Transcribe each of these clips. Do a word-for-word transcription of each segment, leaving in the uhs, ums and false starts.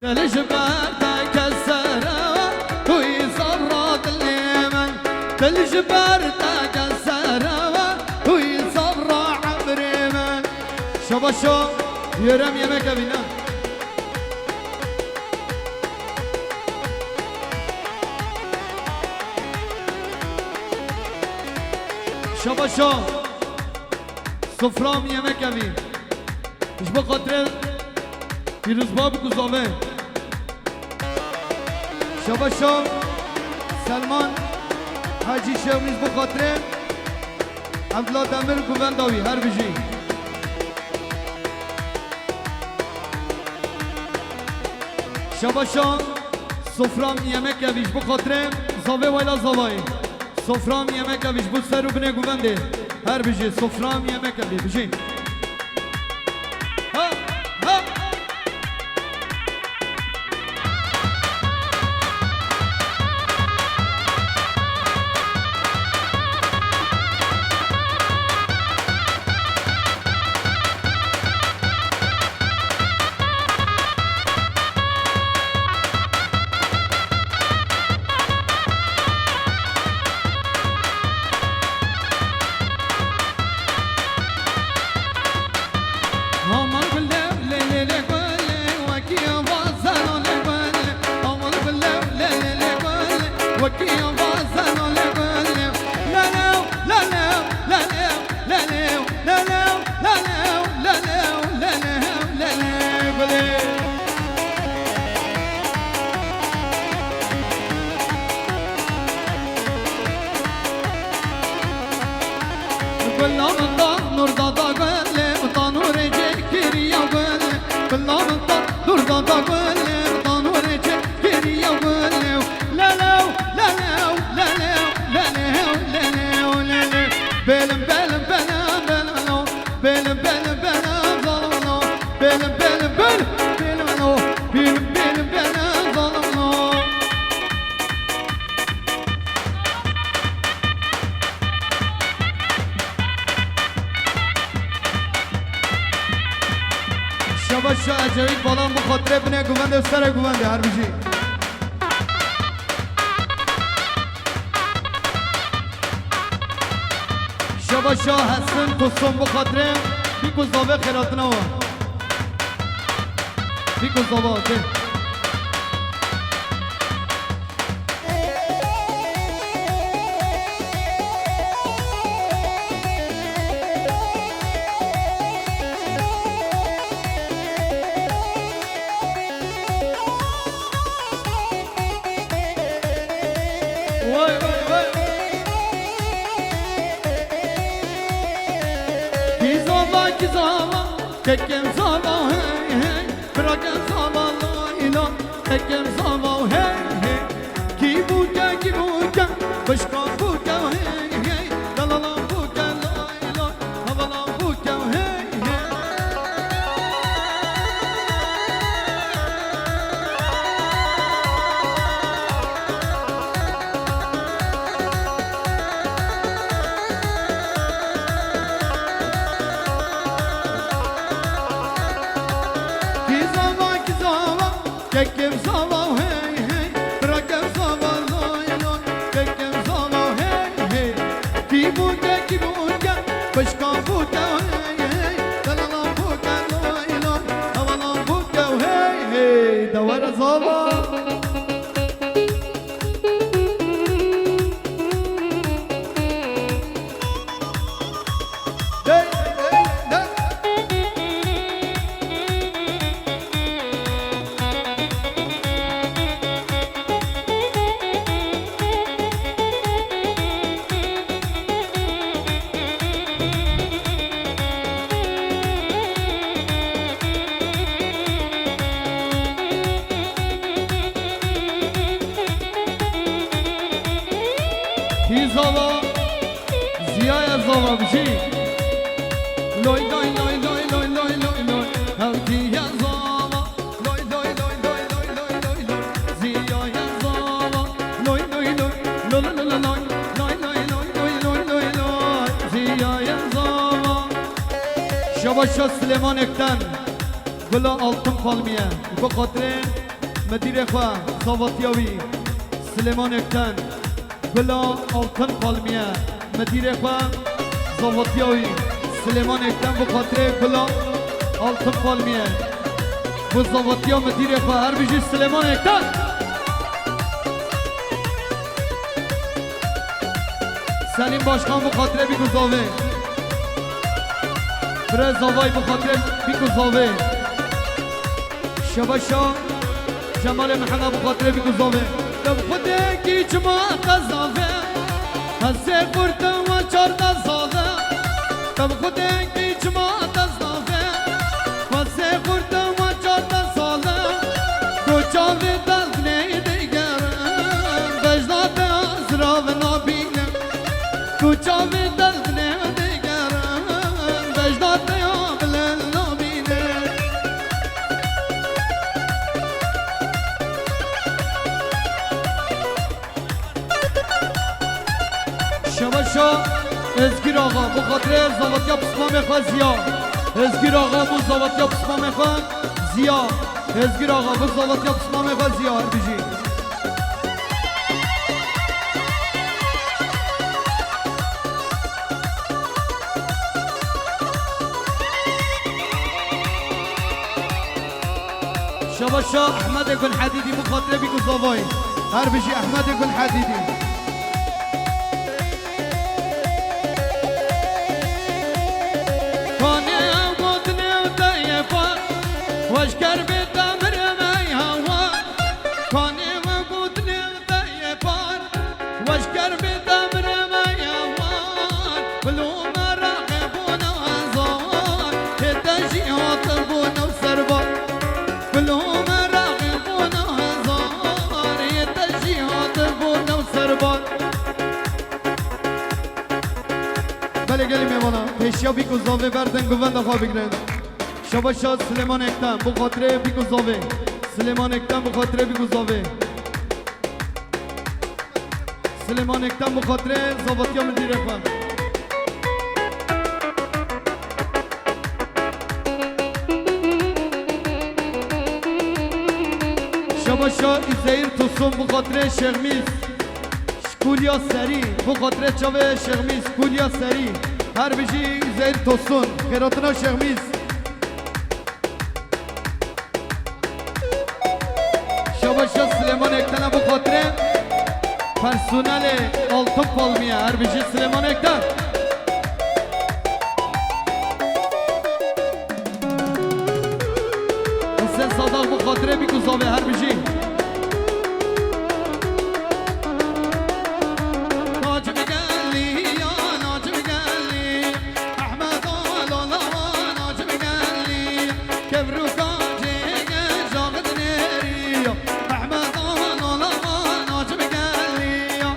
Dil ji ber te kesere, tu yî zerra dilê min. Dil ji ber te kesere, tu yî zerra emrê min. Şabaşo, yörem yemek evîne. Şabaşo. Sofram yemek evî. Ji bo xatirê Pîrozbab û Kuzavê. Şabaşo Selman Hacî Şevmî ji bo xatirê Evla Demir û guvenda wî, her bijî. Şabaşo Sofram yemek evî ji bo xatirê Zavê Wayla Zavayî. Sofram yemek evî ji bo ser û binê guvendê. Her bijî, sofram yemek evî. Bijî. Ha, ha. Aman gule, lê, lê, lê, gule, wekî ava zeno lê gule. Aman gule, lê, lê, lê, gule, wekî ava zeno lê gule. Lê, lê, lê, lê, lê, lê, lê, lê, lê, lê, lê, lê, lê, lê, lê, lê, lê, gule. Gula min da, nur da da gulê, min da nurê cê kiriya gulê. Gula min da, nur da da gulê, min da nurê cê kiriya gulê. Lelew, lelew, lelew, lelew, lelew, lelew. Belim, belim, belim, belim, lo. Belim, belim, belim, zalim, lo. Belim, belim, belim, belim, lo. Belim, belim, belim, zalim, lo. Şabaş şa Ecevît Balan, bi xatirê binê guvendê û serê guvendê, her bijî. Şabaş şa Hesin Tosun, bi xatirê Bîk û Zavê xêratina we. Bîk û Zava, okey. Vay, vay, vay. Kî zava, kî zava, kekem zava, hey, hey. Birakem zava, lay, lay. Kekem zava, hey, hey. Kî bûke, kî bûke, xwişka bûke, hey, hey. La, la, la, bûke, lay, lay. Hevala bûke, hey, hey. Kî zava, kî zava, kekem zava, hey, hey. Birakem zava, lay, lay. Kekem zava, hey, hey. Kî bûke, kî bûke, xwişka bûke, hey, hey. Delala bûke, lay, lay. Hevala bûke, hey, hey. Dewere zava. Hî zava, ziyaya zava bijî. Loy, loy, loy, loy, loy, loy, loy, loy. Hewtiya zava. Loy, loy, loy, loy, loy, loy, loy, loy. Ziyaya zava. Loy, loy, loy, lo, lo, lo, lo, loy. Loy, loy, loy, loy, loy, loy, loy. Ziyaya zava. Şabaşa Silêmanekten. Gula Altın Palmiye. Bu xatirê Medîrê xwe, zavatiya wî, Silêman Ekten, Gula Altın Palmiye. Medîrê xwe, zavatiya wî, Silêman Ekten, bi xatirê Gula Altın Palmiye. Bi zavatiya medîrê xwe, her bijî Silêman Ekten. Selîm Başkan bi xatirê bî ku zavê. Birê zavay bi xatirê bî ku zavê. Şebeşa Cemalê Mihemed bi xatirê bî ku zavê. Te bi xwedê kî çima te zavê? Hesê xurte we çar te zavê. Te bi xwedê kî çima te zavê? Hesê xurte we çar te zavê. Ku çavê te dinê digerin, vejda te azra ve nabîne. Tu çavê te li dinê digerin, vejda te ya bilin nabîne. Şebeşa Özgür Ağa, bi xatirê zavatiya pismamê xwe Ziya. Özgür Ağa, bi zavatiya pismamê xwe Ziya. Özgür Ağa, bi zavatiya pismamê xwe Ziya, her bijî. Şebeşa Ehmedê Gul Hedîdî, bi xatirê bî ku zavayî. Her bijî Ehmedê Gul Hedîdî. Kanê ew gotinê te yê par, weşker bê te mirime hewa. Kanê ew gotinê te yê par, weşker bê te mirime hewa. Bilo meraqê bûne hezar, hê te jî hatibûne serbar. Bilo meraqê bûne hezar, hê te jî hatibûne serbar. Belê gelî mêvana, pêşiya bî ku zavê berdin guvenda xwe bigrin. Şebeşa Silêman Ekten, bi xatirê bî ku zavê. Silêman Ekten, bi xatirê bî ku zavê. Silêman Ekten, bi xatirê zavatiya min dîrê xwe. Şebeşa Üzeyir Tosun, bi xatirê Şêxmîz. Kulya serî, bi xatirê çavê Şêxmîz, kulya serî. Her bijî Üzeyir Tosun, xêratina Şêxmîz. Şebeşa Silêman Ektena, bi xatirê personelê Altın Palmiye, her bijî Silêman Ekten. Husên Sadak, bi xatirê bî ku zavê, her bijî. Nacim gelî ya, Nacim gelî. Ehmed Alo, Lawa, Nacim gelî. Kevruka cêge, jaxid nêrî ya. Ehmed Alo, Lawa, Nacim gelî ya.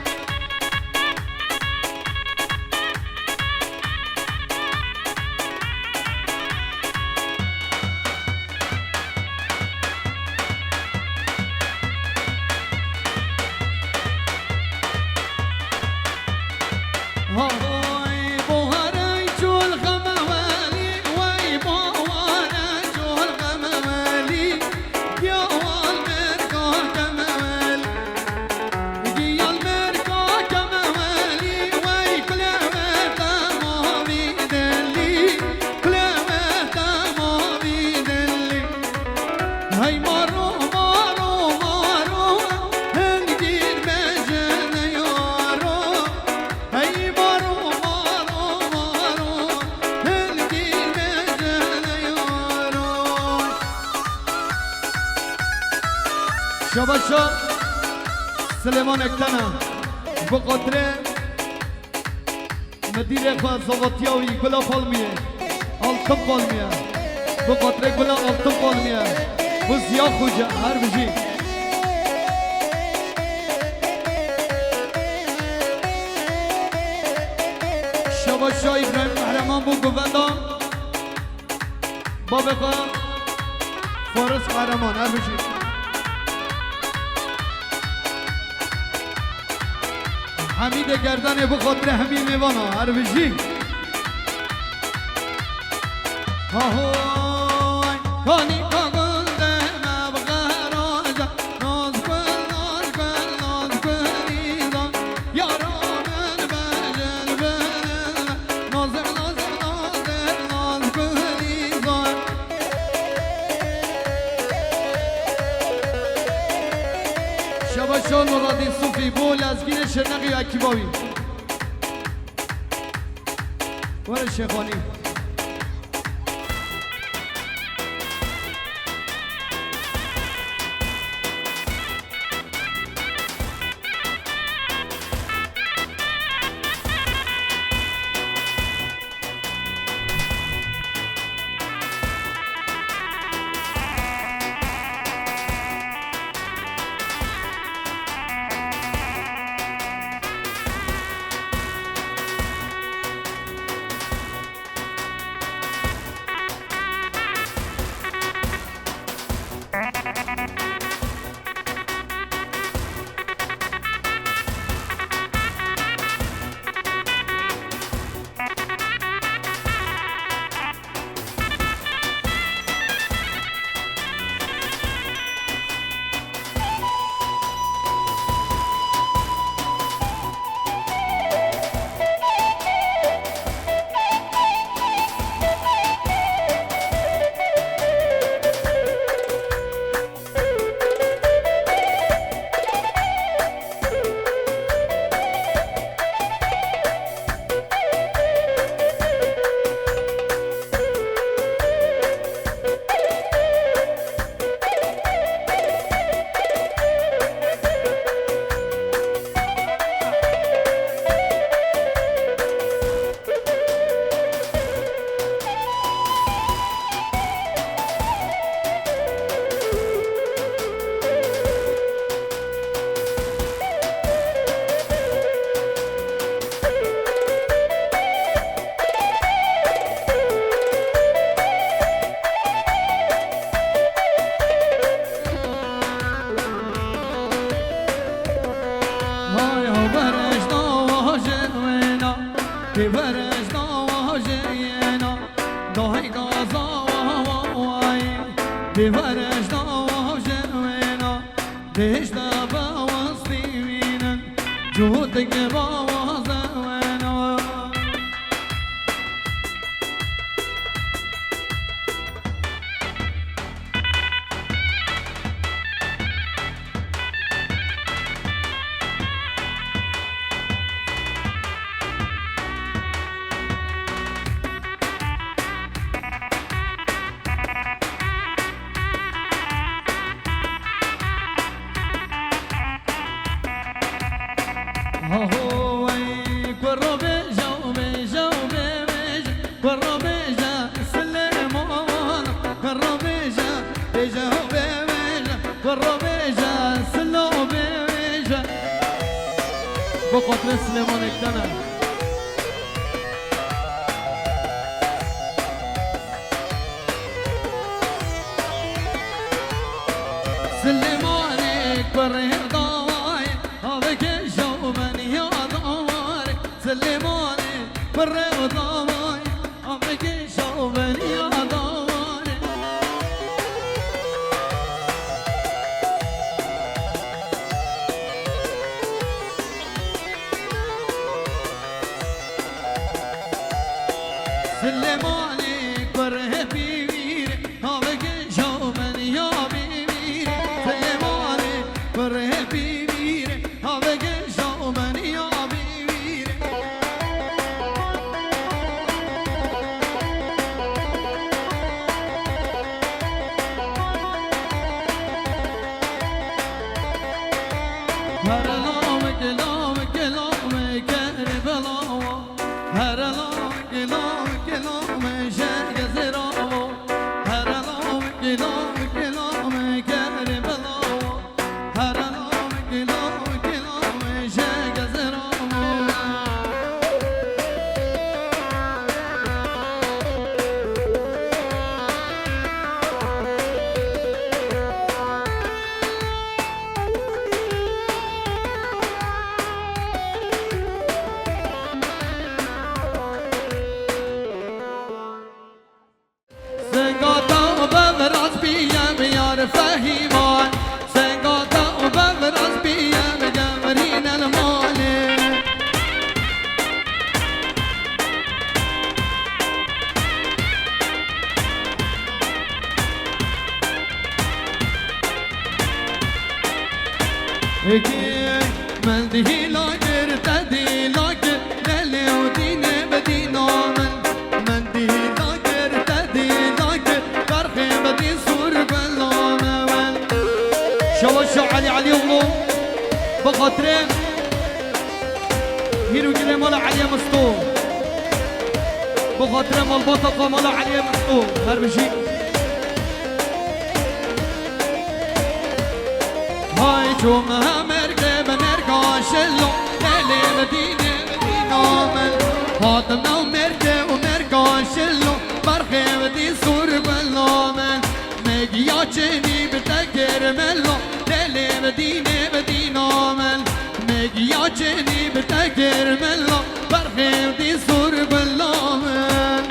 Şabaşa Silêman Ektena. Bi xatirê Medîrê xwe zavatiya wî Gula Palmiyê, Altın Palmiye. Bi xatirê Gula Altın Palmiye. Bi Ziya Xoce, her bijî. Şabaşa Îbrahîm Qehreman bû guvenda. Bavê xwe Faris Kahraman, her bijî. Hemîdê Gerdanê, bi xatirê hemî mêvana, her bijî. Ahoy, kanî ka gul de me bi xeraca. Şabaş Şano Radî Sufî bo lezgînê Şirnexê û ekîba wî. Were Şêxanî. Hay ho berejda wajê wêna, kê berejda wajê yêna, dahî gaza wa wa wayî, kê berejda wajê wêna, dêşte be westî wînin, cû dike bawaze wêna. Aho wey, kuro bêje û bêje û bêbêje, kuro bêje Silêman, kuro bêje, bêje û bêbêje, kuro bêje Silo bêbêje. Bo xatirê Silêmanê kene. Silêmanê kurê dawayê, havekê jawbeniya dawarê. Silêmanê kurê dawayê, havekê jawbeniya dawarê. Silêmanê kurê pîvîrê, havekê jawbeniya bîvîrê. Silêmanê kurê pî Hêkî min dîla kir, te dîla kir, lelê û dînê bi dîna min. Min dîla kir, te dîla kir, berxê bi dîn sûr gula min. Şewaşa Elî Elîoglu, bi xatirê hîr û gilê mala Elîyê Misto. Bi xatirê malbata xwe mala Elîyê Misto. Her bijî. Hay çûme merge bi merga şilo, lelê bi dînê bi dîna min. Hatim nav merge û merga şilo, berxê bi dîn sûr gula min. Megiya çinî bi te kir melo, lelê bi dînê bi dîna min. Megiya çinî bi te kir melo, berxê bi dîn sûr gula min.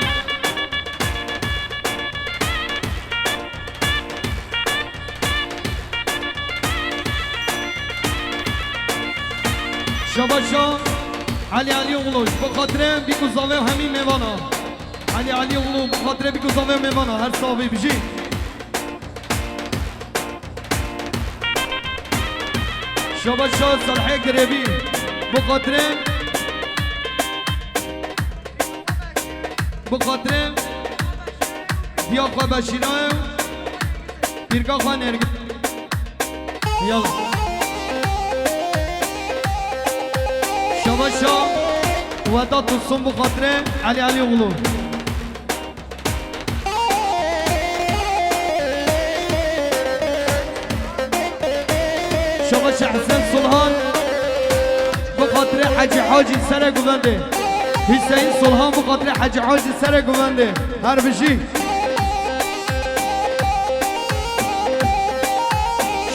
Şebaşa Elî Elîoglu, bi xatirê bîk û zavê hemî mêvana. Elî Elîoglu, bi xatirê bîk û zavê mêvana, her savî bijî. Şebaşa Selhê Girêbî, bi xatirê, bi xatirê diya xwe Beşîra ye û pîrka xwe Nêrgîn. Yala. Şebaşa Wedat Tosun, bi xatirê Elî Elîoglu. Şebaşa Hesen Sulhan, bi xatirê Hecî Hacî Sere Guvendê. Hüseyin Sulhan, bi xatirê Hecî Hacî Sere Guvendê. Her bijî.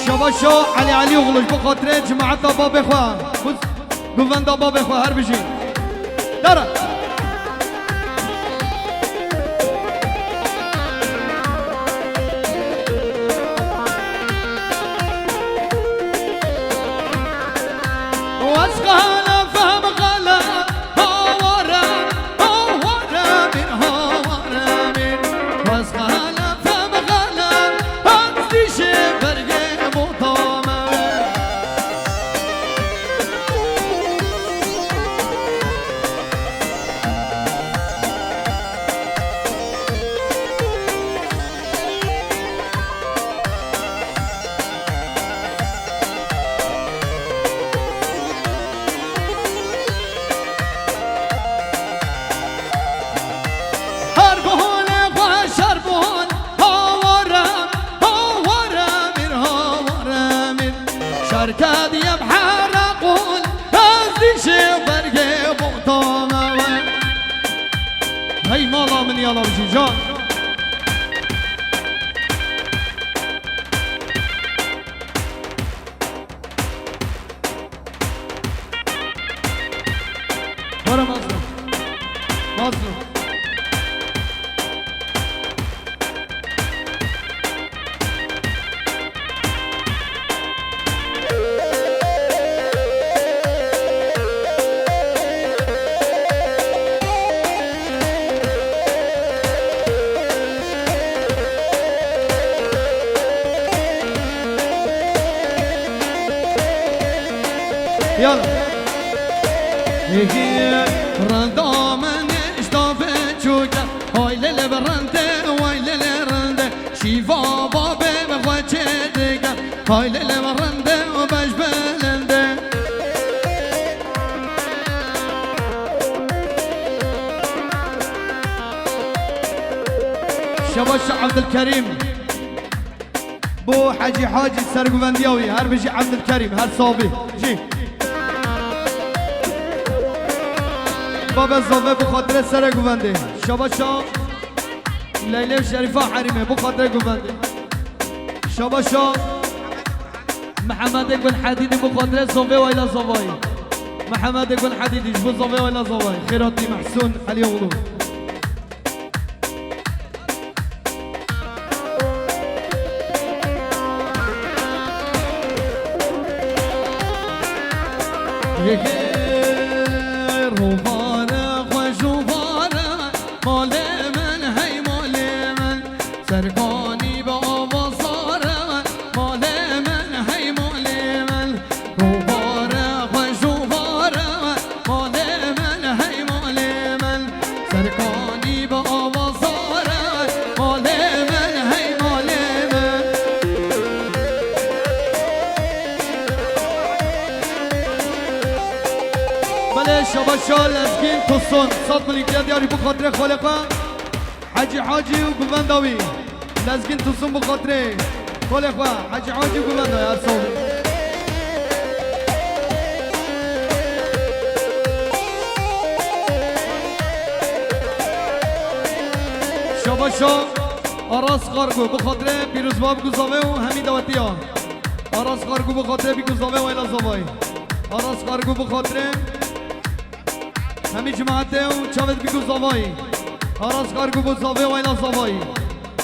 Şebaşa Elî Elîoglu, bi xatirê cemaeta babê xwe. Guvenda babê xwe, her bijî. Dara. Wes xelefem xelef haware, haware min, haware min. Wes xelefem xelef, ez dîşê bergê botame. Her bihole xweş, her bihol, haware, haware min, haware min. Şerke diyem hereqol, ez dîşê bergê botame we. Hey mala min yala bijî can. Were Mazlum. Mazlum. Yala. Hê hê, renda min îşta biçûk e. Hay lê lê bi rindê, way lê lê rindê. Şîva babê bi xwe çê dike. Hay lê lê bi rindê û beş bilindê. Şebaşa Evdilkerîm. Bo Hecî Hacî serguvendiya wî, her bijî Evdilkerîm, her savî. Jî. Babe Zave bi xatirê serê guvendê. Şebaşa Leylê û Şerîfa Herîmê bi xatirê guvendê. Şebaşa Mihemedê Gul Hedîdî bi xatirê Zovê Wayla Zavayî. Mihemedê Gul Hedîdî ji bo Zovê Wayla Zavayî. Xêratî Mehsûn Elîoglu. Yekê rovare xweş û vare, malê min hey malê min. Serkanî bi ava zare, malê min hey malê min. Şabaşa Lezgîn Tosun, sed milîtiya diyarî bi xatirê xalê xwe Hecî Hacî û guvenda wî. Lezgîn Tosun bi xatirê xalê xwe Hecî Hacî û guvenda wî, her sal. Şabaşa Aras Kargo bi xatirê pîrozbab Guzavê û hemî dawetiya. Aras Kargo bi xatirê bî Guzavê û Ayla Zavayî. Aras Kargo bi xatirê hemî cemaetê û çavê bî Guzavayî. Aras Kargo bi zavê û Ayla Zavayî.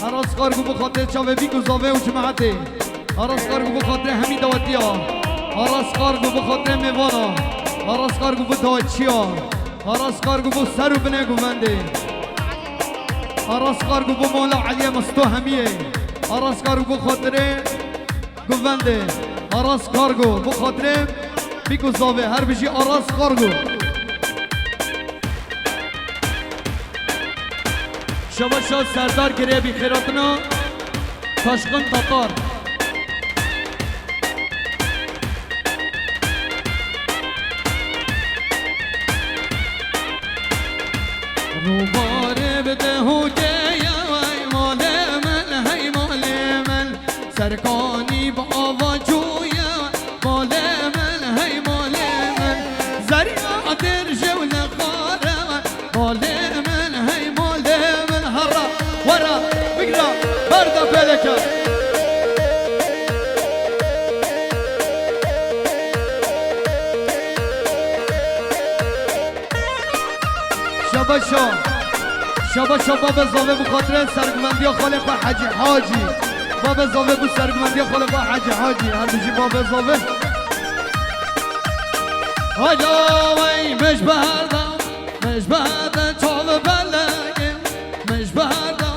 Aras Kargo bi xatirê çavê bî Guzavê û cemaetê. Aras Kargo bi xatirê hemî dawetiya. Aras Kargo bi xatirê mêvana. Aras Kargo bi dawetçiya. Aras Kargo bi ser û binê guvendê. Aras Kargo bi mala Eliyê Misto hemiyê. Aras Kargo bi xatirê guvendê. Aras Kargo bi xatirê bîk û zavê. Her bijî Aras Kargo. Şabaşa Serdar Girê bî xêratina Taşqin Tatar. Rûbarê bi dehokê ye, ey malê min, hey malê min. Serkanî bi ava cû ye, malê min, hey malê min. Zeriya dirje û li xare, malê min, hey malê min. Herra, wera, bigira, berda pêleke. Şabaşa. Şabaşa babê zavê bi xatirê serguvendiya xalê xwe Hecî Hacî. Babê zavê bi serguvendiya xalê xwe Hecî Hacî. Her bijî babê zavê. Hala wey mij berda, mij berde çal belege, mij berda,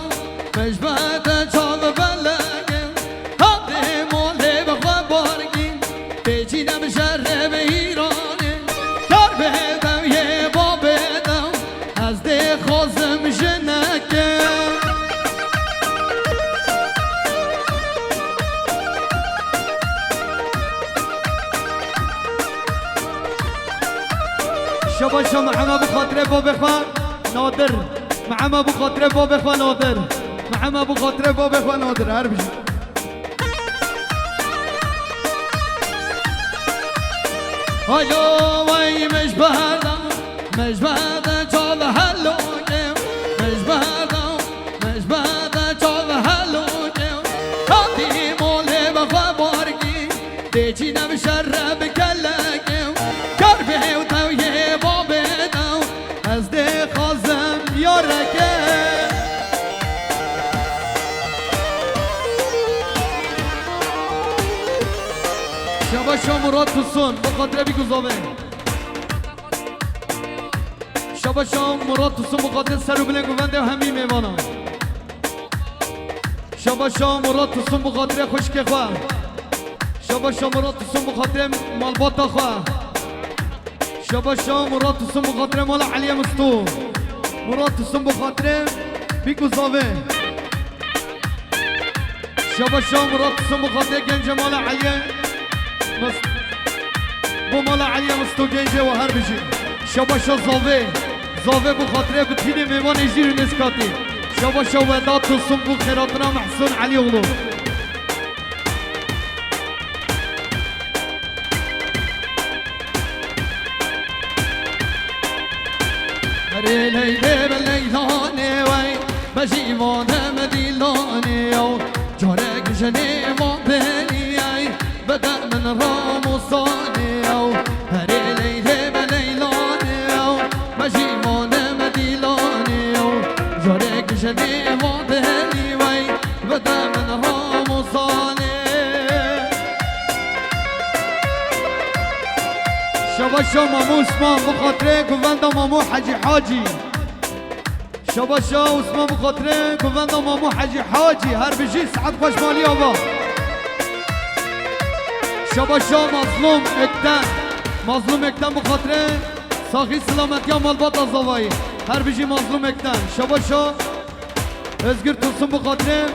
mij berde çal belege. Hadi molê bi xwe bargî. Têçî nebişerê bi îranê, kar bê dew yê babê dew, ez dê xwazim jineke. Şabaşa Meheme bi xatirê babê xwe Nadir. Meheme bi xatirê babê xwe Nadir. Meheme bi xatirê babê xwe Nadir. Her bijî. Alo, vay mejbada, mejbada çal halo ke, mejbada, mejbada çal halo ke. Hadi mole be xwe bargî, dê çî ne bi şerre bi keleke. Kar be ew tew yê babê dew. Ez dê xazim yareke. Şabaşa Murat Tusun, bi xatirê bî guzavê. Şabaşa Murat Tusun, bi xatirê ser û bilên guvendê û hemî mêvana. Şabaşa Murat Tusun, bi xatirê xwişkê xwe. Şabaşa Murat Tusun, bi xatirê malbata xwe. Şabaşa Murat Tusun bi xatirê mala Eliyê Misto. Murat Tusun bi xatirê bîk û zavê. Şabaşa Murat Tusun bi xatirê gencê mala Eliyê Mis-, bo mala Eliyê Misto gencê we her bijî. Şabaşa zavê. Zavê bi xatirê bi tînê mêvanê jîr û nêzkatî. Şabaşa Vedat Tosun bo xêratina Mehsûn Elîoglu. Herê Leylê be Leylanê wey, be jî vane me dîlanê ew. Carek jinê van benî ey, bide min Ramusanê ew. Herê Leylê be Leylanê ew, be jî vane me dîlanê ew. Carek jinê van benî wey, bide min Ramusanê. Şabaşa Mamû Osman, bi xatirê guvenda Mamû Hecî Hacî. Şabaşa Osman, bi xatirê guvenda Mamû Hecî Hacî. Her bijî, sihet xweş malî ava. Şabaşa Mazlûm Ekten. Mazlûm Ekten, bi xatirê saxî silametiya malbata zavayî. Her bijî Mazlûm Ekten. Şabaşa Özgür Tosun, bi xatirê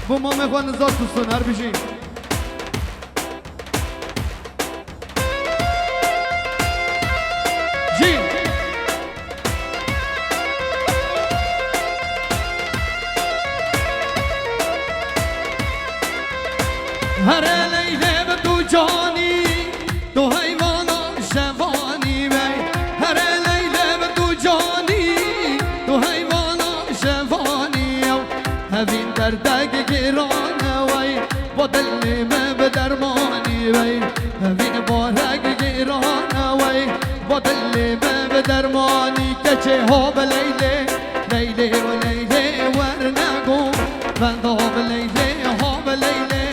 bo mamê xwe Nizar Tosun. Her bijî. Leylê bi tu canî, tu heywana şevanî wey. Here Leylê bi tu canî, tu heywana şevanî ew. Hevîn derdek giran e wey, bo dilê me bi dermanî wey. Hevîn barek giran e wey, bo dilê me bi dermanî. Keçê ha bi Leylê, Leylê û Leylê werne go. Benda bi Leylê, ha bi Leylê,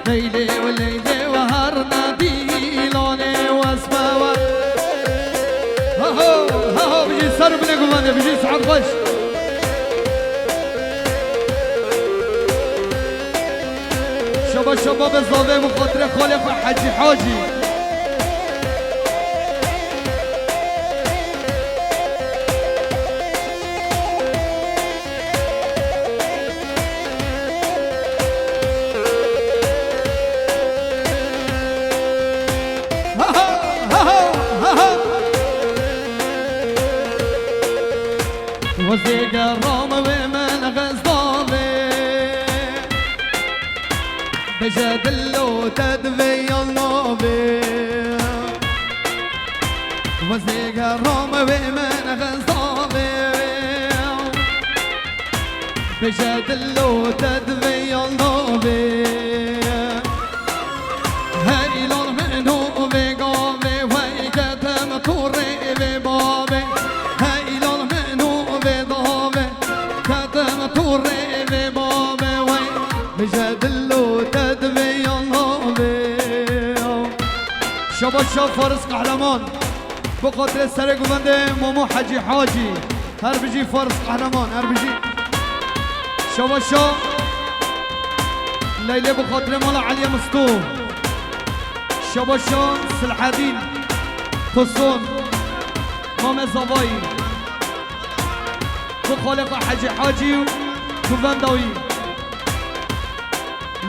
Leylê û Leylê û herne dîlanê wesme we. Ha ha, ha ha, bijî ser û binê guvendê, bijî saet xweş. Şaba şaba be zavê bi xatirê xalê xwe Hecî Hacî. Wezê geram wê min xezdavê. Bêje dilo te divê yan navê. Wezê geram wê min xezdavê. Bêje dilo te divê yan navê. Hey lal min û vê gavê, wey ketim tu rê vê bavê. Hey lal min û vê davê, ketim tu rê vê bavê, wey. Bêje dilo te divê yan navê. Şaba şa Faris Kahraman. Bi xatirê serê guvendê Momo Hecî Hacî. Her bijî Faris Kahraman, her bijî. Şaba şa Leylê bi xatirê mala Eliyê Misto. Şaba şa Silhedîn Toson. Mamê Zavayî. Bi xalê xwe Hecî Hacî û guvenda wî.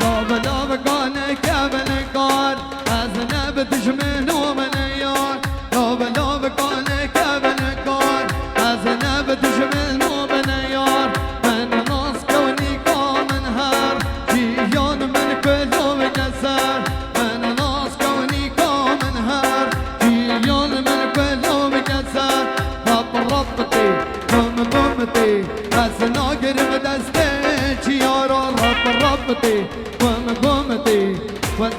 Lav lav kane kevin kar, ez ne bi dijmin û min yar. Lav lav kane kevin kar, ez ne bi dijmin û min yar. Min nas kewnîka min her, ciyan min kulov keser. Min nas kewnîka min her, ciyan min kulov keser. Rap rap tê, bum bum tê, ez nagirim destê çiyara. Rap rap tê, bum bum tê, ez